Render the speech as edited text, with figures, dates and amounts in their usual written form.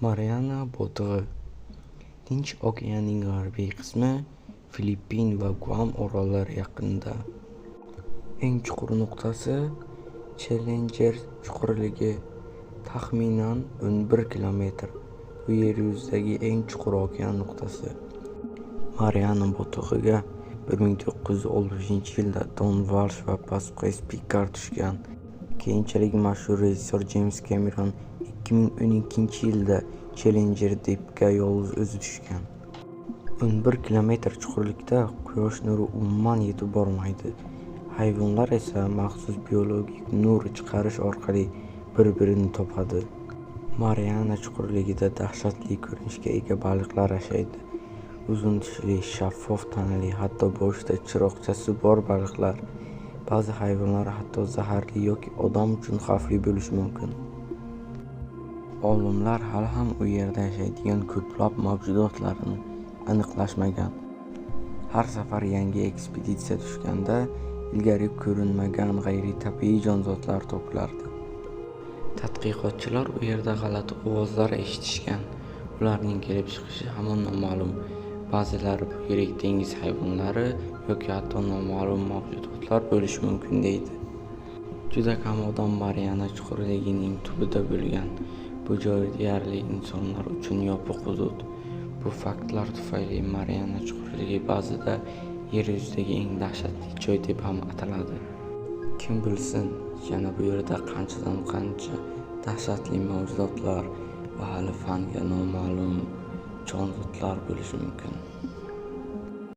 Mariana bo'tig'i. Tinch okeanining g'arbiy qismi, Filippin va Guam orollari yaqinida. Eng chuqur nuqtasi Chellenjer chuqurligi, taxminan 11 kilometr. Bu yer yuzidagi eng chuqur okean nuqtasi. Mariana bo'tig'iga 1960-yilda Don Walsh va Pasquale Pikar tushgan. Keyinchalik mashhur rejissyor Jeyms Kemeron 2012-yilda Chellenjer Deep'ga yolg'iz o'zi tushgan. 11 kilometr chuqurlikda quyosh nuri umuman yetib bormaydi. Hayvonlar esa maxsus biologik nur chiqarish orqali bir-birini topadi. Mariana chuqurligida dahshatli ko'rinishga ega baliqlar yashaydi. Uzun tishli, shaffof tanali, hatto boshida chiroqchasi bor baliqlar. Ba'zi hayvonlar hatto zaharli yoki odam uchun xavfli bo'lishi mumkin. Olimlar hali ham u yerda yashaydigan ko'plab mavjudotlarni aniqlashmagan. Har safar yangi ekspeditsiya tushganda ilgari ko'rinmagan g'ayritabiiy jonzotlar topilardi. Tadqiqotchilar u yerda g'alati ovozlar eshitishgan. Ularning kelib chiqishi hamon noma'lum. Ba'zilari bu yirik dengiz hayvonlari yoki hatto noma'lum mavjudotlar bo'lishi mumkin deydi. Juda kam odam Mariana chuqurligining tubida bo'lgan. Bu joy deyarli insonlar uchun yopiq hudud. Bu faktlar tufayli Mariana chuqurligi ba'zida yer yuzidagi eng dahshatli joy deb ham ataladi. Kim bilsin, yana bu yerda qanchadan qancha dahshatli mavjudotlar va hali fanga noma'lum jonzotlar bo'lishi mumkin.